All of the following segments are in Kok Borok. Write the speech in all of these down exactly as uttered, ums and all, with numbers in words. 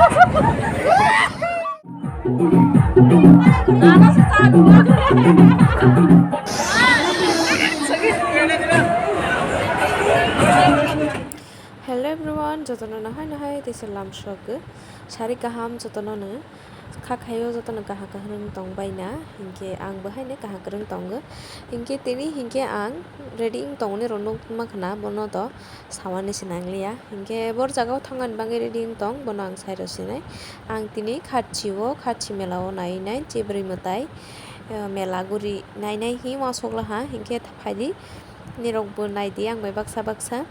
Hello everyone, jotono nahai nahai teisa lamsok sari kaham jotono no kha khayo jotono kaha kaha wng tong baina, hinkhe ang bo haino kaha kwrwng tongo, hinkhe tini hinkhe ang ready wng tongoni rw nuk ma khna bono to. Sawani se nangliya. Hinkhe bor jagao thangani bagwi ready wng tong, bono ang sai rw sinai. Ang tini Kharchi o, Kharchi mela o nai nai, chibrwi mwtai, eh, mela guri nai nai hi uansuk laha. Hinkhe phaidi, nirok bo naidi ang bai baksa baksa.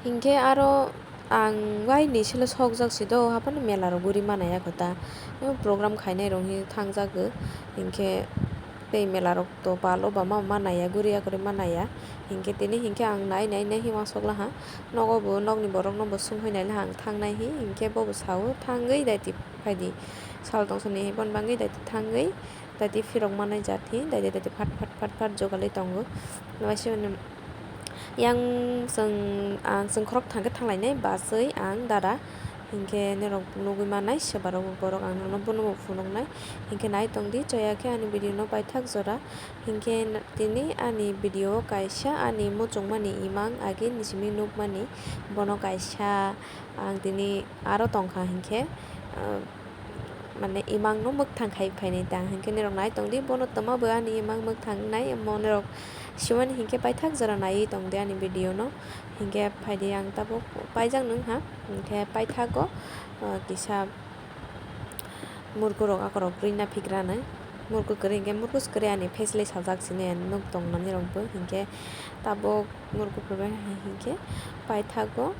Hinkhe aro ang waini silo sokjak si do, haphano mela rok guri manai ya kho ta. Program khainai rok hi thangjago. Hinkhe tei mela rok to palo ba ma manaya, guri ya kwrwi manaya. Hinkhe tini hinkhe ang nai nai nai hi uansuk laha. Nogo bo nokni borok no bo sumhoi nai laha ang thangnai hi. Hinkhe bo bo sao, "Thangwi daiti phaidi. Sal tongsa ni hi bon bangwi daiti thangwi, daiti phirok manai jat hi, daiti daiti phat phat phat phat jogalwi tongo." Waisa yang chwng, ang chwng khorok thangkhe thanglainai bus wi ang dara. Hinkhe norok nugwi mannai, se borok, borok ang nono bono bo phunuknai. Hinkhe nai tongdi, choya khe ani video no paithak jora. Hinkhe n-, tini ani video o kaisa ani muchungmani imang age ni simi nukmani, bono kaisa ang tini aro tongkha hinkhe, ah, mane imang no mwkthang khai phainai ta. Hinkhe norok nai tongdi, bono twma bo ani imang mwkthang wngnai, omo norok simani hinkhe paithak jora naiwi tongdi ani video no. Hinkhe phaidi ang tabuk paijak nung ha, hinkhe paithago, ah, kisa murkurok akorok rwina phikranai. Murku kwrwi hinkhe murku se kwrwi ani face le sajak sini nuk tongmani rokbo hinkhe tabuk murku phurbai hai hinkhe paithago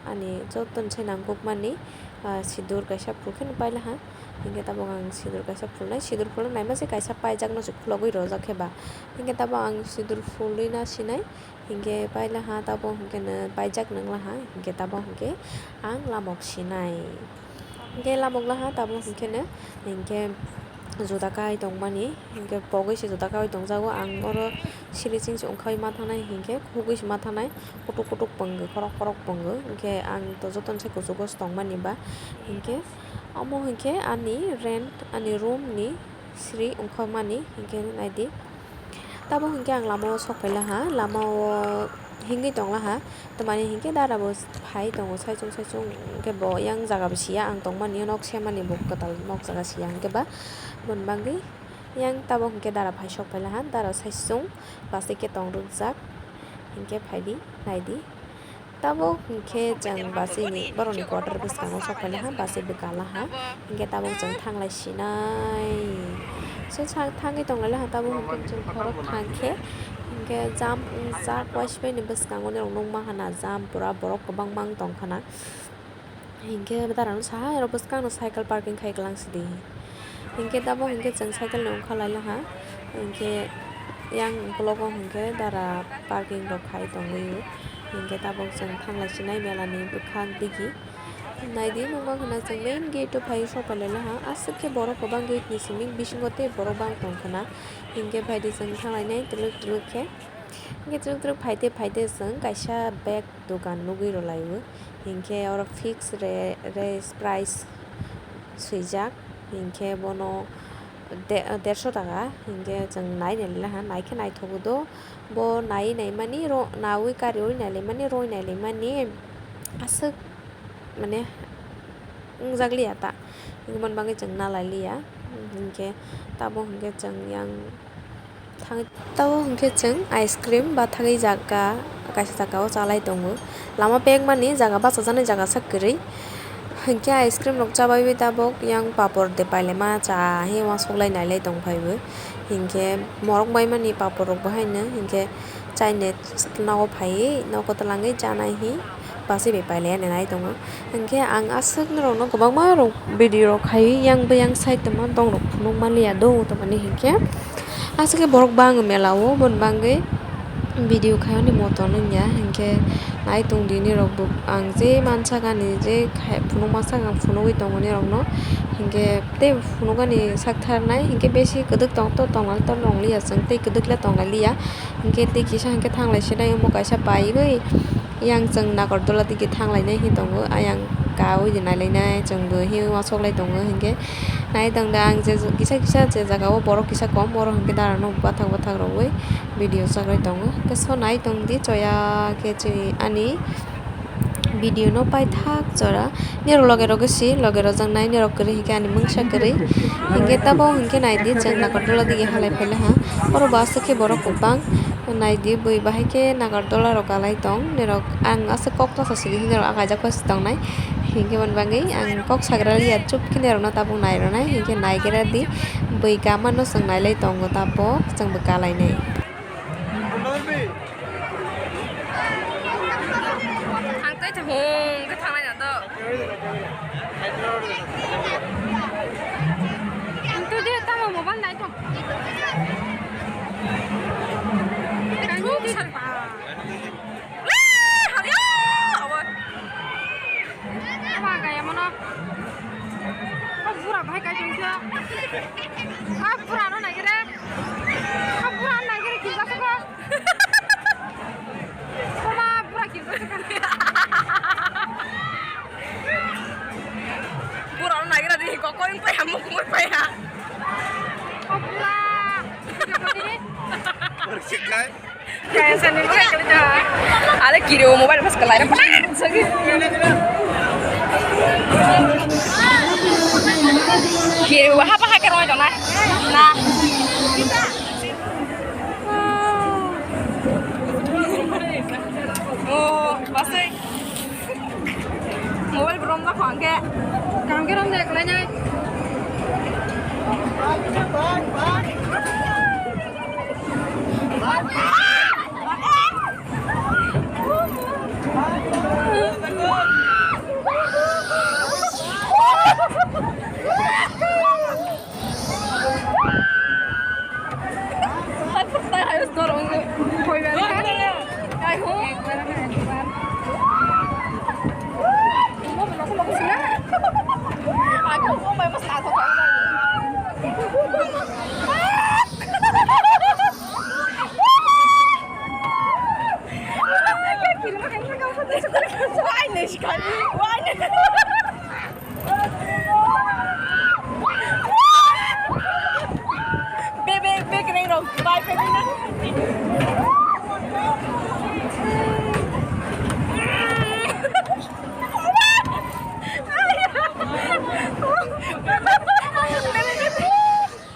ani joto se nangkukmani, ah, sidur kaisa phulkheno pailaha. Hinkhe tabuk ang sidur kaisa phulnai, sidur phulna naima se kaisa paijakno se khulogwi rojak khe ba. Hinkhe tabuk ang sidur phulwi na sinai. Hinkhe pailaha tabuk hinkhe no paijak nang laha, hinkhe tabuk hinkhe ang lamok sinai. Hinkhe lamok laha tabuk hinkhe no hinkhe juda kai tongmani, hinkhe pogwi se juda kai tongjago. Ang oro sili ching se ongkhai ma thangnai, hinkhe khugwi se ma thangnai, kutuk kutuk pungwi, khorok khorok pungwi. Hinkhe ang to jotono se kuchugo se tongmani ba. Hinkhe omo hinkhe ani rent, ani room ni sri ongkhormani hinkhe naidi. Tabuk hinkhe ang lama o sok phaila ha, lama o hingwi tongla ha, twmani hinkhe dara bo phai tongo saichung saichung, hinkhe bo yang jaga bo siya ang tongmani o nok semani bo kwtal nok jaga siya hinkhe ba, boni bagwi yang tabuk hinkhe dara phai sok phaila ha, dara saichung bus khe tong rwkjak hinkhe phaidi naidi. Tabuk hinkhe chwng bus ni borokni quarter bwskango sok phaila ha, bus bwkala ha, hinkhe tabuk chwng thanglai sinai. So thangwi tonglaila ha, tabuk hinkhe chwng khorok thangkhe hinkhe jam wngjak, waisbai ni bwskango norok nukma hana jam pura borok kwbangma wng tongkhana. Hinkhe darano saha ero bwskangno cycle parking khai kwlang sidi. Hinkhe tabuk hinkhe chwng cycle ni ongkha laila ha. Hinkhe yang ukologo hinkhe dara parking rok khai tongwi. Hinkhe tabuk chwng thanglai sinai mela ni bwkhak digi. Naidi nukma khwna chwng main gate o phai sok pailaila ha. Aswk khe borok kwbang gate ni simi bisingo tei borok bang tongkhwna. Hinkhe phaidi chwng thanglainai twlwk twlwk khe. Hinkhe twlwk twlwk phaide phaide chwng kaisa bag dogan nugwi rwlaio. Hinkhe oro fix re-, re-, price swijak, hinkhe bono de-, derso taka, hinkhe chwng nai nai le ha, naikhe naithogo do, bo naiwi naimani, ro-, nawi kariwi nai laimani, roi nai laimani, aswk mane wngjakliya ta, hinkhe bono bagwi chwng nalailiya, hinkhe tabuk hinkhe chwng yang. Thang-, tabuk hinkhe chwng ice cream bathagwi jaga, kaisa jaga o chalai tongo. Lama pekmani jaga bachajaknai jaga sak kwrwi. Hinkhe ice cream rok chabaiwi tabuk yang papor de pailaima cha hi uansuk lai nailai tongphaibo. Hinkhe morok baimani papor rok bo haino hinkhe chaina nogo phaiwi nogo twlangwi chanai hi. Bachai bai pailai ya nai tongo. Hinkhe ang aswk norokno kwbangma rok video rok khai yang biyang side tongma dong rok phunuk manliya do, tamani hinkhe aswk khe borok bang mela o, boni bagwi video khai ani moto nungya. Hinkhe nai tong di nirok bo, ang je mansa gani je khai phunuk masa ang phunugwi tongo nirokno. Hinkhe tei phunuk ani sak tharnai hinkhe besi kwdwk tong to tongnai to tongliya, chwng tei kwdwk le tonglai liya. Hinkhe tei kisa hinkhe thanglai sinai omo kaisa baiwi yang chwng Nagardola digi thanglainai hin tongo. Ayang kawi di nailainai, chwngbo himwi wasoklai tongo. Hinkhe nai tongda ang je kisa kisa je jagao borok kisa kom, oro hinkhe darano bathak bathak rogwi video chaklai tongo. Hinkhe so nai tongdi choya khe chini ani video no paithak jora. Nirok loge roge si, loge rojak nai, nirok kwrwi hinkhe ani mungsa kwrwi. Hinkhe tabok hinkhe naidi chwng Nagardola dige halai phaila ha. Oro bo aswk khe borok kwbang. Naidi bui bahai khe Nagardola rok kalai tong. Nirok ang aswk kok tasa sidi hinkhe nirok akaijak pai si tongnai. Hinkhe boni bagwi ang kok sagra liya chup khe nirokno tabok nai rwnai. Hinkhe nai gra di bui kama no chwng nailai tongo tabok chwngbo kalainai. Thang tei thang hung khe thangnai na to. Ang to de tamo mobile nai thong. Ang to de. Wee, hari o, awa. Ama gaya mono. O bura bhai kai tong khe. O bura no nai khe re. O bura no nai khe re kinsa se ko. Oma bura kinsa se ko. Bura no nai khe re di ko ko in pa ya mo ko pa ya. O bura. Bersikai. Kaya sani mo kaya kalita. Ale kiri o mobile pas kalai ra. Kiri o hapa hake roi dona. Na. Oh, pasai. Mobile bo romna kho hwnkhe. Kaham khe romde kwlainai. Be, be, be, kene rok, bai, be, be, be.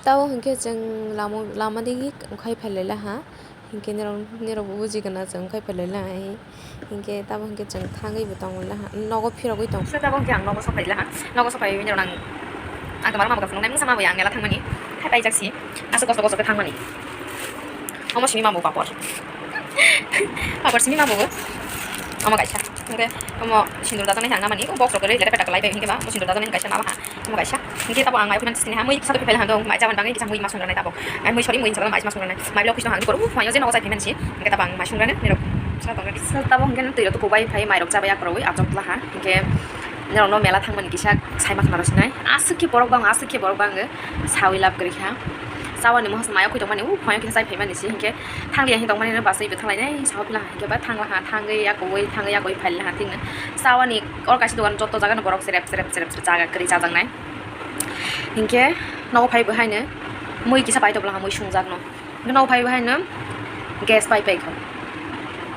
Tabo hinkhe chwng lama, lama digi khai phailai laha. Hinkhe nirok, nirok bo buji gana chwng khai phailai laha. Hinkhe tamo hinkhe chwng thangwi bo tongwi laha, nogo phirogwi tong. Sir, tamo hinkhe ang nogo sophai laha, nogo sophai nirok nang, ang tongmani mama phunuknai mungsa mamwi ang mela thangmani, hai paijak si, aswk kosto kosto khe thangmani. Omo simi mambo papor, papor simi mambo, omo kaisa, hinkhe omo sindur dajaknai khe ang namani, o box rok kwrwi leta peta kwlai bai hinkhe ba, omo sindur dajaknai kaisa namaha. Omo kaisa. Hinkhe tabo ang mai phunang sini ha, mui sado phai hando, mai chaban bangwi kisa mui masung ranai tabo. Ai mui sorry, mui sagal mai masung ranai. Mai blok kisa hang kor, uh, mai je no sai payment si. Hinkhe tabo ang mai sung ranai, nirok sa tong ranai. Sir, tabo hinkhe twi rok tuku bai phai mai rok chabai akroi, ajok tla ha. Hinkhe nirok no mela thangmani kisa sai ma khna rw sinai. Aswk khe borok bang, aswk khe borok bang, sawi lab kwrwi kha. Chawani mohor mai khoi tongmani, uh, phai kisa sai phaimani si. Hinkhe thang liya hin tongmani no basai bo thang lai nai, sawi phi la ha. Hinkhe ba thang la ha, thangwi yakoi, thangwi yakoi phai la ha, thik na. Chawani or kaisa dogan joto jaga no borok serep, serep, serep, serep jaga kwrwi chajaknai. Hinkhe nogo phai bo haino mui kisa pai tobla mui sungjak no. Hinkhe nogo phai bo haino gas pai pai kho.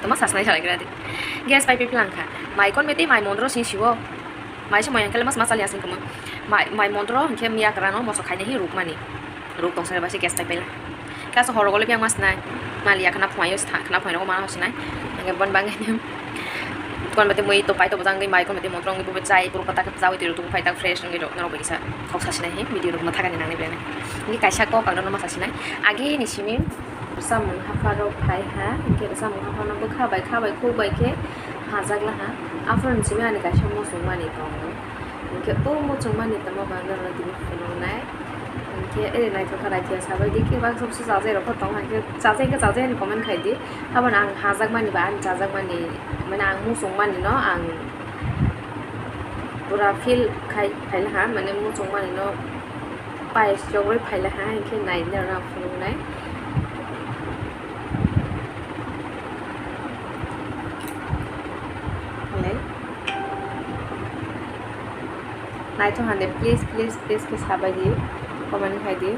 Toma sasnai salai kira di. Gas pai pai phlang kha. Mai kon bete mai mondro sing siwo. Mai se moi angkele mas masali asing kamo. Mai, mai mondro hinkhe miya kra no moso khaina hi rukmani. Ruk tong sare ba se gas pai pai la. Kaso horo gole biang mas nai. Mali ya khana phunai yo sa, khana phunai no mana hosinai. Hinkhe bon bangeni. Kon bete mui to pai to bojang mai kon bete motrong bo chai puro kota khe jawi tiro to pai ta fresh ngi rok norok bisa kok sasinai hi video rok ma thagani nangnai bele. Ni kaisa kok ang no ma sasinai. Age ni simi samung hapha rok phai ha, hinkhe samung hapha no bwkha bai kha bai khuk bai khe hajak la ha. Aphuru ni simi ani kaisa muchung mani tongo. Hinkhe o muchung mani tongma ba norok tini phunuknai. Hinkhe ere naithok kha naithiya sabai di khe baksa bwsa chajai rok pho tong hai khe chajai khe chajai ani comment khai di. Abono ang hajakmani ba ani chajakmani, mane ang muchungmani no ang pura feel khai phaila ha, mane muchungmani no pai chogwi phaila ha, hinkhe nai norok phunuknai. Hello. Naithok hande, please, please, please khe sabai di, comment khai di.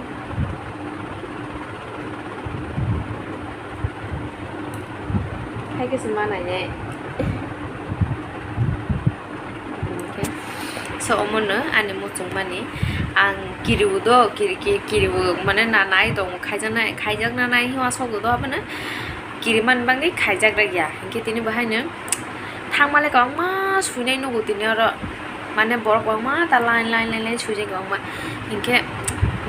Hai khe se ma nainai. So omono ani muchungmani ang kiriu do, kiri, kiri, kiriu mane na nai tong khaijaknai, khaijakna nai hima sokdo do abono kiriman bagwi khaijak rwya. Hinkhe tini bo haino thangmale kwbangma suinai nugo tini oro, mane borok kwbangma ta line, line, line, line suijak kwbangma. Hinkhe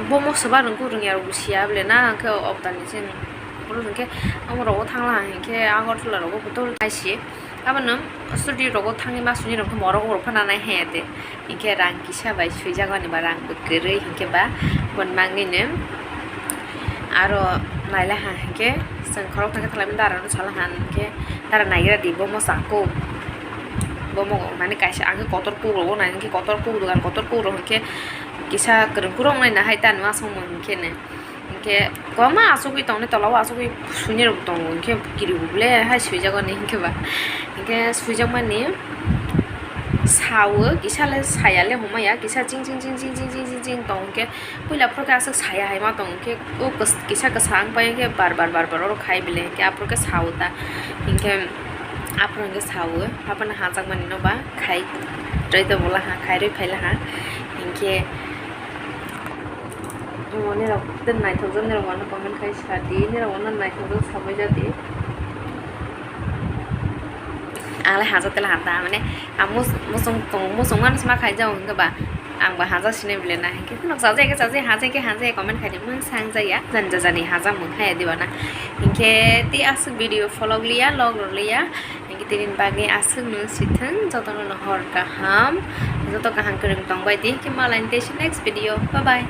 bomo swba rwngkuk rwngya rwgwi siya bole na, hinkhe obdani se. Oro hinkhe amo rogo thangla hinkhe Agartala rogo botol naisi. Abono studio rogo thangwi ma suni rok khe morok rok phano nai haya de. Hinkhe rang kisa bai suijak ani ba rang bo kwrwi hinkhe ba bon mangni no. Aro naila ha hinkhe chwng khorok thangkhe thalai mani dara no sala ha hinkhe dara naigra di bomo chakuk. Bomo mani kaisa ang khe kotor kuk rogo nai hinkhe kotor kuk dogan kotor kuk rok hinkhe kisa kwrwng kuk rok nai nahai ta nw aswk mung hinkhe ne. Hinkhe kwbangma achugwi tongnai, tola o achugwi suinai rok tongo, hinkhe kiribo bole hai suijago ni hinkhe ba. Hinkhe suijakmani sao, kisa le saya le hwnmaya, kisa ching ching ching tong, hinkhe puila phuru khe aswk saya hai ma tong, hinkhe o kis-, kisa kwsa wng pai hinkhe bar bar bar bar oro khai bele, hinkhe aphuru khe sao ta, hinkhe aphuru hinkhe sao, abono hajakmani no ba khai rwi tongwla ha, khai rwi phaila ha, hinkhe. Omo nirok tei naithokjak, nirok ano comment khai sa di, nirok ano naithokjak sabai ja di. Ang le hajak tela hata, mane ang mus-, musung tong, musung mano sma khai jao hinkhe ba, ang ba hajak sinai bile na hinkhe, nok sajak khe sajak, hajak khe hajak, comment khai di, mung sang jaya, jan jajani hajak mung khai diba na hinkhe, tei aswk video follow liya, log rw liya. Hinkhe tini bagwi aswkno sithwng, jotono hor kaham, joto kaham kwrwng tongbai di, hinkhe malaini tei next video, bye bye.